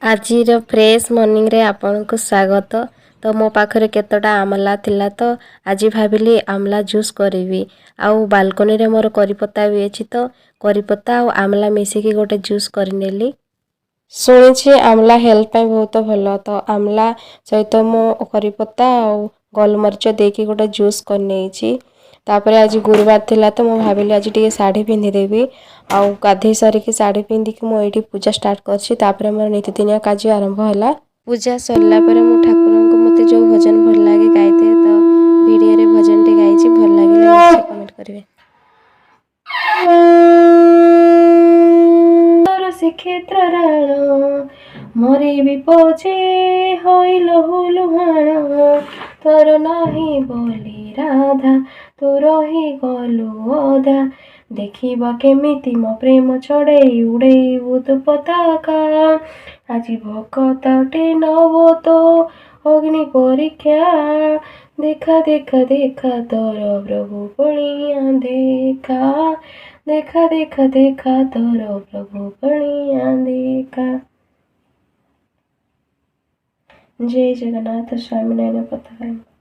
ଆଜିର ଫ୍ରେଶ୍ ମର୍ଣ୍ଣିଂରେ ଆପଣଙ୍କୁ ସ୍ୱାଗତ। ତ ମୋ ପାଖରେ କେତେଟା ଆମଲା ଥିଲା, ତ ଆଜି ଭାବିଲି ଆମଲା ଜୁସ୍ କରିବି। ଆଉ ବାଲକୋନିରେ ମୋର କରିପତ୍ତା ବି ଅଛି, ତ କରିପତ୍ତା ଆଉ ଆମଲା ମିଶିକି ଗୋଟେ ଜୁସ୍ କରିନେଲି। ଶୁଣିଛି ଆମଲା ହେଲ୍ଥ ପାଇଁ ବହୁତ ଭଲ, ତ ଆମଲା ସହିତ ମୁଁ କରିପତ୍ତା ଆଉ ଗୋଲମରିଚ ଦେଇକି ଗୋଟେ ଜୁସ୍ କରିନେଇଛି। ତାପରେ ଆଜି ଗୁରୁବାର ଥିଲା, ତ ମୁଁ ଭାବିଲି ଆଜି ଟିକେ ଶାଢ଼ୀ ପିନ୍ଧିଦେବି। ଆଉ ଗାଧେଇ ସାରିକି ଶାଢ଼ୀ ପିନ୍ଧିକି ମୁଁ ଏଇଠି ପୂଜା ଷ୍ଟାର୍ଟ କରିଛି। ତାପରେ ମୋର ନିତିଦିନିଆ କାର୍ଯ୍ୟ ଆରମ୍ଭ ହେଲା। ପୂଜା ସରିଲା ପରେ ମୁଁ ଠାକୁରଙ୍କୁ ମୋତେ ଯେଉଁ ଭଜନ ଭଲ ଲାଗେ ଗାଇଥାଏ, ତ ଭିଡ଼ିଓରେ ଭଜନଟି ଗାଇଛି। ଭଲ ଲାଗିଲେ ନିଶ୍ଚୟ କମେଣ୍ଟ କରିବେ। ଶ୍ରୀକ୍ଷେତ୍ର ରାଣ ମରିବି ପଛେ ହୋଇ ଲହୁ ଲୁହାଣ, ତୋର ନାହିଁ ବୋଲି ରାଧା ତୁ ରହିଗଲୁ ଅଧା। ଦେଖିବା କେମିତି ମୋ ପ୍ରେମ ଛଡ଼େଇ ଉଡ଼େଇବୁ ତୁ ପତାକା। ଆଜି ଭକତଟେ ନବ ତୋ ଅଗ୍ନି ପରୀକ୍ଷା। ଦେଖା ଦେଖା ଦେଖା ତୋର ପ୍ରଭୁ ପଣିଆ ଦେଖା, ଦେଖା ଦେଖା ଦେଖା ତୋର ପ୍ରଭୁ ପଣିଆ ଦେଖା। ଜୟ ଜଗନ୍ନାଥ ସ୍ୱାମୀ, ନୟନ ପଥଗାମୀ।